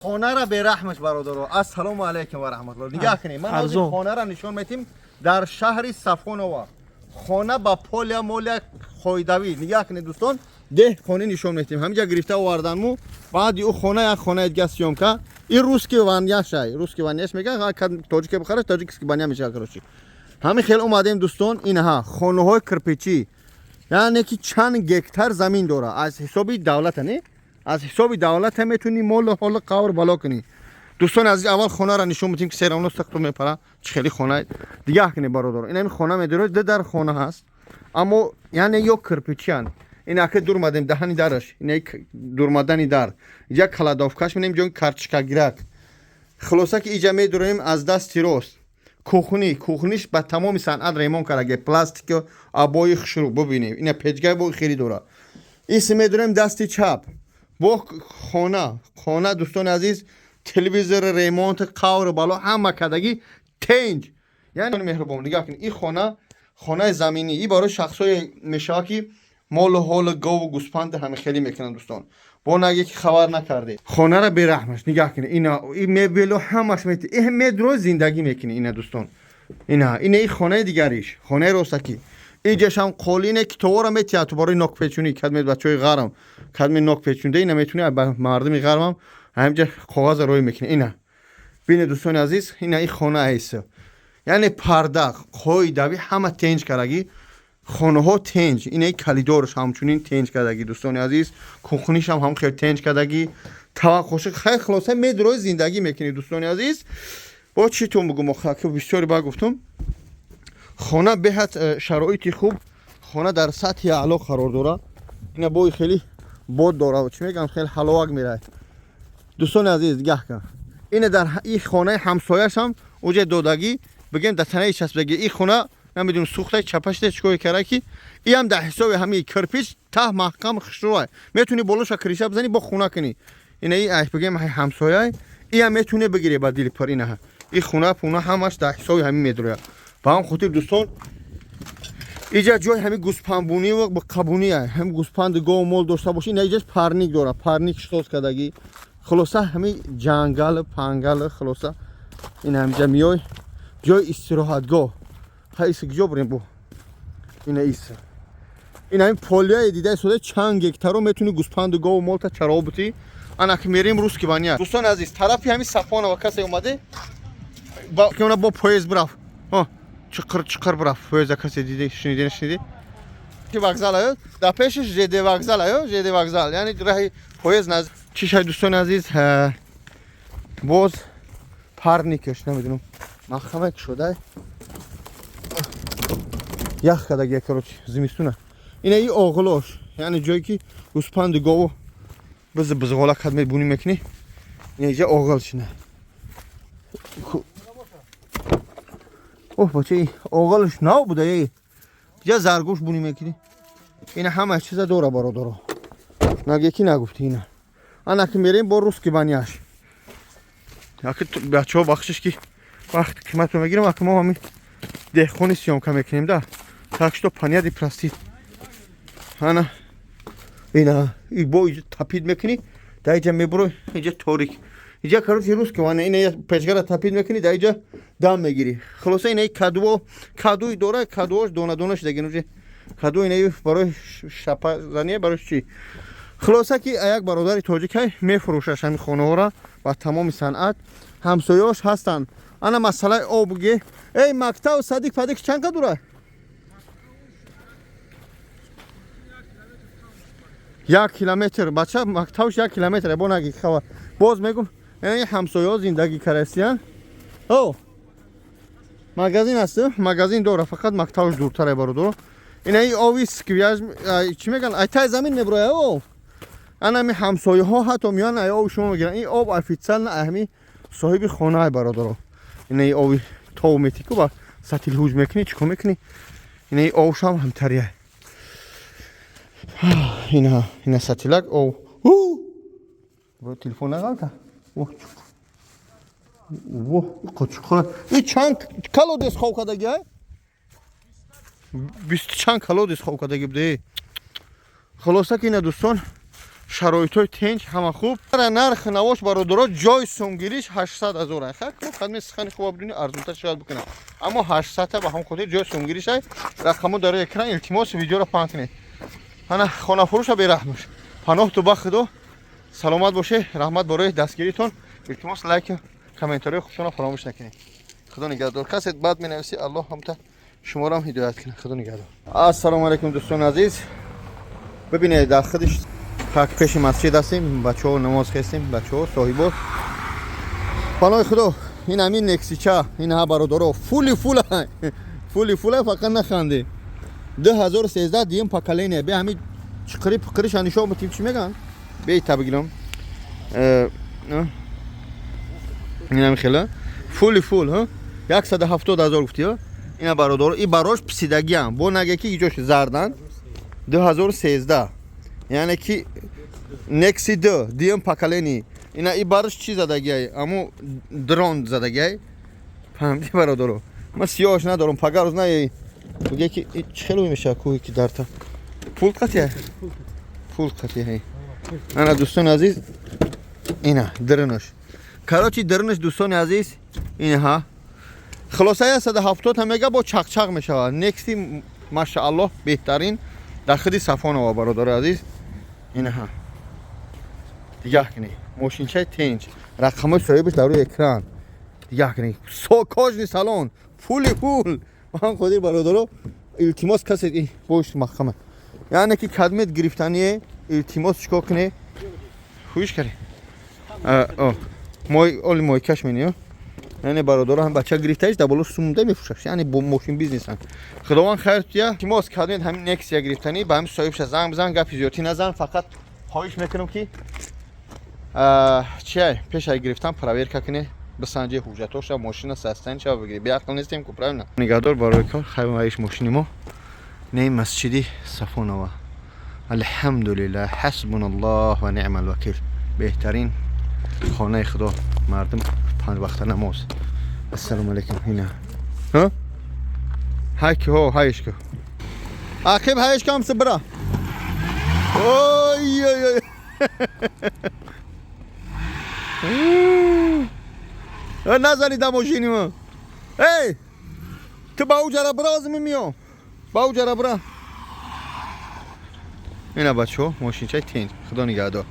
Хонара бераҳмаш, бародаро. Ассалому алайкум ва раҳматуллоҳ. Нигаҳ кунед, ман ҳозир Арзон. Хонара нишон метим дар шаҳри Сафонова. Хона ба поля моля қоидавӣ. Нигаҳ кунед, дӯстон, деҳқонӣ нишон метим. Ҳаминҷа гирифта оварданму. Баъди ӯ хона як хонаи дига съёмка. И русский баня шай, русский баня ш меган, тоҷике бихараш, таджикский баня мешава. Короче, ҳамин хел омадем, дӯстон. Инҳа хонаҳои кирпичӣ, яъне ки чанд гектар замин дора, аз ҳисоби давлата, не, аз ҳисоби давлата метавонӣ молу ҳолу қавр бало кунӣ. Дӯстони азиз, аввал хонаро нишон медиҳем, ки серавно сахто мепара. Чӣ хели хона, дигаҳ кунед, бародаро. Ин ҳамин хона медоред, ду дар хона ҳаст, аммо яъне ё кирпичианд. Ин ака дурмадем даҳани дараш, ин дурмадани дар, иҷа кладовка ш менем, ҷои карточкагирак. Хулоса ки иҷа медурем, аз дасти рост кухни. Кухни ш ба тамоми санъат ремонт кардаге, пластик, обои хушрӯ бубинем. Ина печка бо хеле дора. Иси медурем дасти чап, бо хона. Хона, дӯстони азиз, телевизор, ремонт, қавр бало ҳама кардагӣ, тенҷ, яъне меҳрубон. Нигаҳ кунед, ин хона хонаи заминӣ, и барои шахсое мешавад, ки молу ҳолу гову гӯспанди ҳами хеле мекунанд. Дӯстон, бо наге ки хабар накарде. Хонара бераҳмаш, нигаҳ кунед, ина и мебелу ҳамаш мет медро зиндагӣ мекунӣ. Ина, дӯстон, ина ина и хонаи дигариш, хонаи ростакӣ. Иҷашам қолине, китобора метиҳад ту барои нокпечунӣ. Кадме бачаҳои ғарм, кадме нок печунда, ина метуни ба мардуми ғармам ҳаминҷа коғаза рӯй мекунӣ. Ина бинед, дӯстони азиз, ина и хона айса, яъне парда қоидави ҳама тенҷ кардагӣ, хонаҳо тенҷ. Ина и коридорш ҳамчунин тенҷ кардагӣ, дӯстони азиз. Кухни шам ҳам хел тенҷ кардагӣ, таваққуши хай. Хулоса, медрои зиндагӣ мекунӣ, дӯстони азиз. Бо чӣ тун бугум, ки бисёре ба гуфтум. Хона беҳад шароити хуб, хона дар сатҳи аъло қарор дорад. Ина бои хеле бод дора, чӣ мегӯям, хеле ҳаловак меравад. Дӯстони азиз, нигаҳ кун, ина дар и хонаи ҳамсояшам уҷа додагӣ, бигем, дар танаи часпдагӣ. И хона намедонам сӯхта, чапашта, чикор кара, ки иам дар ҳисоби ҳамин кирпич, таҳ маҳкам, хушрӯай, метавонӣ болоша крыша бизанӣ, бо хона кунӣ. Ина и бигем ҳамсояй, иам метавонӣ бигирӣ ба дили пур. Ина и хона пуна ҳамаш дар ҳисоби ҳамин медрояд. Ба ҳам хотир, дӯстон, иҷа ҷои ҳамин гӯспандбунӣ ва қабунӣ, ҳамин гӯспанди гову мол дошта бошӣ. Ина иҷаш парник дора, парник соз кардагӣ. Хулоса, ҳамин ҷангал пангал. Хулоса, ин ҳамиҷа миёй, ҷои истироҳатгоҳ. Ха, иса куҷо бурем? Бо ина иса, ин ҳамин поля и дидаи сода, чанд гектаро метавонӣ гӯспанду гову молта чаро бутӣ. Ана ки мерем русский баня. Дӯстони азиз, тарафи ҳамин Сафонова касе омаде, бо бо поезд бирафт, чиқир чиқир бирафт поезда. Касе диде, шуниде, нашуниде? Вокзал аю, дар пешиш ЖД вокзал аю, ЖД вокзал, яъне раҳи поезд наз чӣ шай. Дӯстони азиз, боз парник аш намедонам маҳкама шуда, ях кардагия. Короче, зимистуна. Ина и оғилош, яъне ҷое ки гӯспанди гову биз бизғола кад мебунӣ мекунӣ. Ина иҷа оғил шина. Оҳ, бача, оғилш нав буда. Е иҷа заргӯш бунӣ мекунӣ. Ина ҳама чиза дора, бародаро, наге ки нагуфти. Ина ана ки мерем бо русский баня ш. Аки бачаҳо, бахшиш ки вақт қиматро мегирам, аки мо ҳамин деҳқони съёмка мекунем да, так что понять и простить. Ана ина бо иҷа топить мекунӣ, да иҷа мебурой, иҷа торик, иҷа, короче, русский ваня. Ина печка ра топить мекунӣ, да иҷа дам мегирӣ. Хулоса, ина кадуо, кадуи дора, кадуош дона дона шидаги нуҷи каду. Ина барои шапазания, барои чӣ. Хулоса ки як бародари тоҷикай мефурӯшаш ҳамин хонаҳоро ба тамоми санъат. Ҳамсояош ҳастанд. Ана масъалаи об ге, эй, мактаб, садик падик чанд ка дура? 1 километр, бача, мактабш 1 километр. Бо наги хабар. Боз мегум, ин ҳамсояҳо зиндагӣ карасиян. О, магазин аст, магазин дора, фақат мактабш дуртаре, бародаро. Ина и ови сквяж чӣ меган, ай тай замин меброя об. Ана ҳами ҳамсояҳо ҳатто меоян, ай оби шумо мегиранд. Ин об официально ҳами соҳиби хонаи, бародаро. Ина и оби тов метику, ба сатил ҳуҷ мекунӣ, чӣ кор мекунӣ. Ина и обшам ҳамтария. Ина, ина сатилак об. Телефон нағалта. Чуқур. И чанд колодец хов кардагӣ, ай? Бисту чанд колодец хов кардагӣ буде. Хулоса ки ина, дӯстон, Шароитҳои тенч, ҳама хуб. Нарх навош, бародаро, ҷои сумгириш 800 ҳазор. Хак мо қадми сухани хуб бидуни арзонтар шояд бикунам, аммо 800 ба ҳам хотир ҷои сумгириш ай. Рақамо дар экран, илтимос, видеоро паҳн кунед. Ана хонафурӯша бераҳмаш. Паноҳ ту ба Худо, саломат боше. Раҳмат барои дастгиритон. Илтимос, лайк, комментарии худшонро фаромӯш накунед. Худо нигаҳдор. Касе баъд менависӣ, Аллоҳ ҳамта шуморо ҳидоят кунад. Худо нигаҳдор. Ассалому алайкум, дӯстони азиз. Бибинед, дар худиш как пеши масҷид ҳастем, бачаҳо намоз хестем, бачаҳо, соҳибо. Паноҳи Худо. Ин ҳамин Нексича, ин ҳа, бародаро, фули фула, фули фула, фақат наханде. 2013, дуюм поколение. Бе ҳамин чиқири пиқириша нишон бутим, чӣ меган? Бейта бигирам. Ин ҳами хела фули фул, ҳа, 170 000 гуфти, ҳа. Ина, бародаро, и барош писидагиам бо наге ки иҷош зардан. 2013, яъне ки Некси д дуюм поколение. Ина и барош чӣ задагиай? Аму дрон задагиай, фаҳмидӣ, бародаро? Ма сиёҳш надорам, пага рӯз на буге ки чӣ хеле мешавад кӯҳи ки дарта пулт қатия, пулт қатия. Ана, дӯстони азиз, ина диринаш, короче, диринаш, дӯстони азиз, инаҳа. Хулоса, 170 мега бо чақчақ мешавад. Некси, машааллоҳ, беҳтарин дар худи Сафонова, бародари азиз. Инаҳа, дигаҳ кунед, мошинчаи тенч, рақамҳои соҳибаш дар рӯи экран. Дигаҳ кунед, кожаный салон, фули фул. Ман худи, бародаро, илтимос, касе бош маҳкама, яъне ки кадмет гирифтание, илтимос, чикор кунед? Хуиш каре мой оли мойкаш мени. Яъне, бародаро, ҳам бача гирифтаиш, дар боло сумда мефурӯшаш, яъне бо мошин бизнесан. Худованд хайр тия. Илтимос, кадмет ҳамин Нексия гирифтанӣ, ба ҳамин соҳибша занг бизан, гапи зиёдтӣ назан. Фақат хоҳиш мекунам ки чия пешай гирифтан проверка кунед, бисанҷи ҳуҷҷатоша, мошина состояние ша бигирӣ. Беақл нестем ку, правильно? Нигаҳдор барои кор. Хайр, мошини мо не, масҷиди Сафонова. Алҳамдулиллаҳ, ҳасбуналлоҳ ва ниъмал вакил. Беҳтарин хонаи Худо, мардум панҷ вақта намоз. Ассалому алайкум. Ина ҳайки ҳо ҳайшка ақиб ҳайшкам сибра. Ой ой ой. Назани да мошини ма. Эй, ту ба уҷара бира, озими миём. Ба уҷара бира. Ина, бачаҳо, мошинчаи тинҷ. Худо нигаҳдор.